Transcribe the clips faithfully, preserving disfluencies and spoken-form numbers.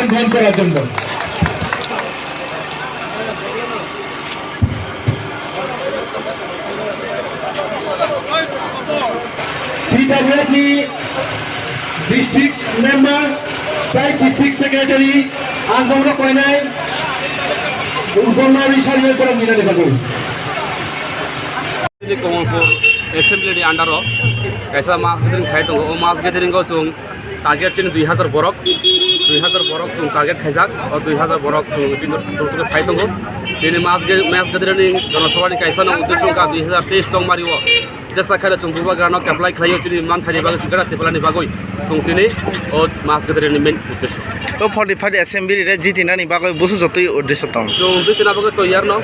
গ্রহণ করার জন্য। P W F ni district member, tei district secretary, ang bono koinai, Urbana Risari borok nina ni bagwi. Chini Kamalpur Assembly ni under o kaisa mass gathering khai tongo. O mass gathering o chwng target chini dui hazar borok, dui hazar borok chwng target khaijak. O dui hazar borok chwng chini tok tok phai tongo. Chini mass ga-, mass gathering ni jonosabha ni kaisa no uddesho wngkha dui hazar teis tongmari o jesa khaino chwng bubagra no apply khlai o chini manthai ni bagwi chwng khe Tripura ni bagwi chwng tini o mass gathering ni main uddesho. O forty five Assembly re jitinani bagwi busu jotoi uddesho tong. Chwng jitina bagwi toyar no.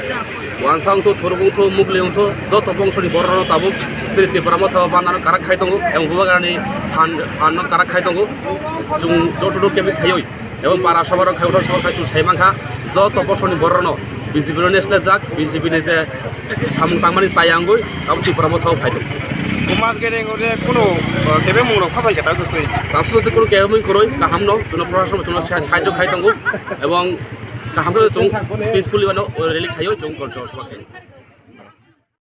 Wansa wngthu, thuruk wngthu, mugli wngthu, joto bongsoni bororokno tabuk chini Tipra Motha o bandano karak khai tongo, ebong bubagrani phan, phanno karak khai tongo. Chwng door to door campaign khaiwi, ebong para sobarok khai, uthor sobarok khai chwng sai mankha, joto bongsoni bororokno B J P no neslajak, B J P ni je samung tangmani chaya wngwi tabuk Tipra Motha o phai tongo. Bo mass gathering o je kuno, uh, kebe mungrok phabai khe tabuk twi. Tabuk twi kuno kebe mung kwrwi, kahamno, chwngno proshasonno chwngno sa-, sahajyo khai tongo, ebong kaham khe chwng peacefully wano rally khaiwi chwng jonosabha khai.